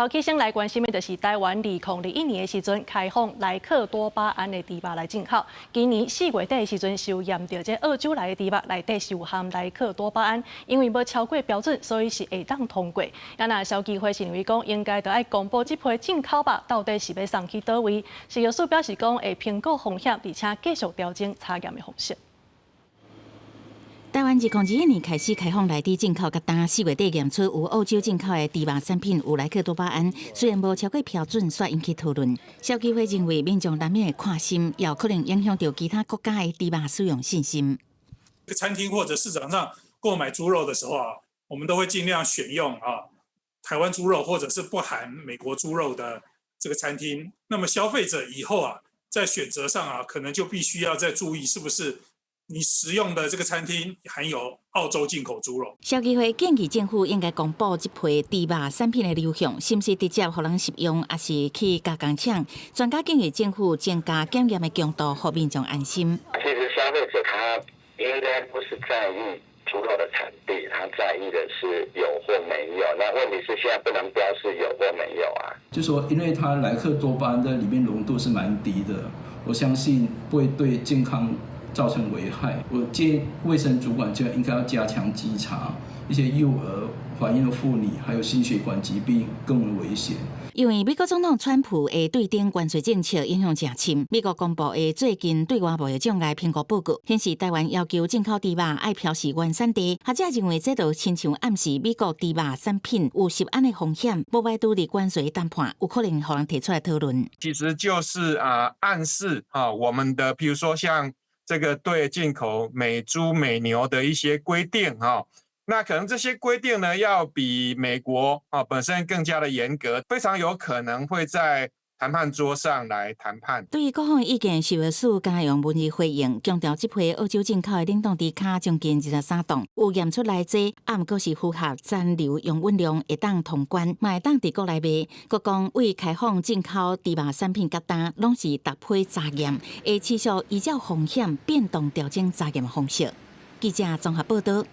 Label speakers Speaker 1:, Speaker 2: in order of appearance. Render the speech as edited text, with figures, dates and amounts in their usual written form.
Speaker 1: 頭起先來關心的就是台灣2021年的時陣開放萊克多巴胺的豬肉來進口。今年4月底的時陣，受驗著這澳洲來的豬肉內底是有含萊克多巴胺，因為無超過標準，所以是會當通過。啊，若消基會是認為講，應該著愛公布這批進口肉到底是欲送去佗位。食藥署表示講，會評估風險，而且繼續調整查驗的方式。
Speaker 2: 台灣2021年開始開放來豬進口，佮今4月底驗出有澳洲進口的豬肉產品有萊克多巴胺，雖然無超過標準，煞引起討論。消基會認為民眾難免會看心，也有可能影響著其他國家的豬肉使用信心。
Speaker 3: 餐廳或者市場上購買豬肉的時候啊，我們都會盡量選用啊台灣豬肉或者是不含美國豬肉的這個餐廳。那麼消費者以後啊，在選擇上啊，可能就必須要再注意是不是你食用的這個餐廳含有澳洲進口豬肉。
Speaker 2: 消基會建議政府應該公布這批豬肉產品的流向，是毋是直接予人食用，抑是去加工廠？專家建議政府增加檢驗的強度，予民眾安心。
Speaker 4: 其實消費者他應該不是在意豬肉的產地，他在意的是有或沒有。那問題是現在不能標示有或沒有啊。
Speaker 5: 就說因為它萊克多巴胺的裡面濃度是蠻低的，我相信不會對健康造成危害。我建議衛生主管就應該要加強稽查，一些幼兒、懷孕的婦女，還有心血管疾病更為危險。
Speaker 2: 因為美國總統川普的對頂關稅政策影響誠深，美國公布的最近對外貿易障礙評估報告顯示，台灣要求進口豬肉愛標示原產地。學者認為這就親像暗示美國豬肉產品有食安的風險，無排除佇關稅談判有可能予人提出來討論。
Speaker 6: 其實就是啊暗示啊我們的，譬如說像這個對進口美豬美牛的一些規定哈。那可能這些規定呢，要比美國啊本身更加的嚴格，非常有可能會在談判桌上來談判。
Speaker 2: 對於各方意見，食藥署加用文字回應，強調這批澳洲進口的冷凍豬跤將近23磅，有驗出來這，啊，毋過是符合殘留容穩量，會當通關，嘛會當佇國內賣。閣講對開放進口豬肉產品佮今，攏是逐批查驗，會持續依照風險變動調整查驗方式。記者綜合報道。